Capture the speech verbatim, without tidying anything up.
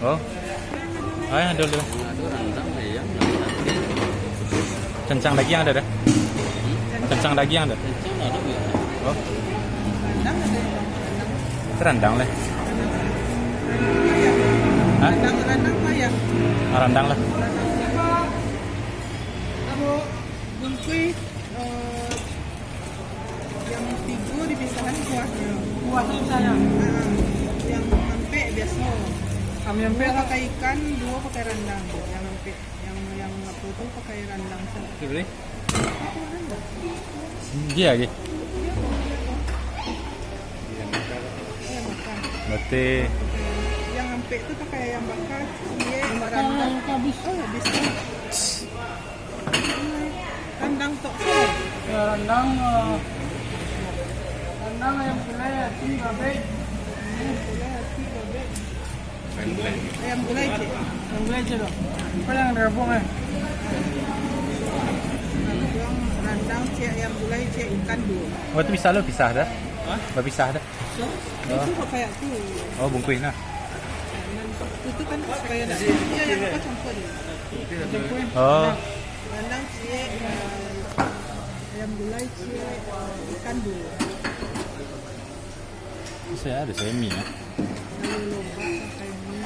Oh. Ah, ya, dulu, dulu. Cancang dagiang ado, dah? Cancang dagiang ado? Oh. Randang lah. Hah? Randang, randang lah. Bungkuih, eh, yang tigo dipisahan kuahnyo. Kuahnyo dipisahan? Ah, yang ampek biaso. Kami ampek duo lah. Pakai ikan, duo pakai randang. Yang ampek, yang, yang apo tu pakai randang sajo. Dia lagi. Berarti yang ampek tu pakai ayam bakar, ciek, randang. Ayam bakar habis. Oh, habis. Randang tok. Ya, randang, eh, randang, ayam gulai, ati, babek. Ayam gulai, ati, babek. Ayam gulai ciek. Ayam gulai ciek tu. Apa yang ada gabung, eh? Randang ciek, ayam gulai ciek, ikan duo. Oh, tu pisah lo, pisah dah? Hah? Bapisah dah? So, itu kok kayak tu. Oh, bungkuih nah. Itu kan supaya dak, iya, yang apa campur dia. Campur. Oh. Randang ciek, eh, ayam gulai ciek, ikan duo. Saya ada semi ya. Kalau lobak pakai mi.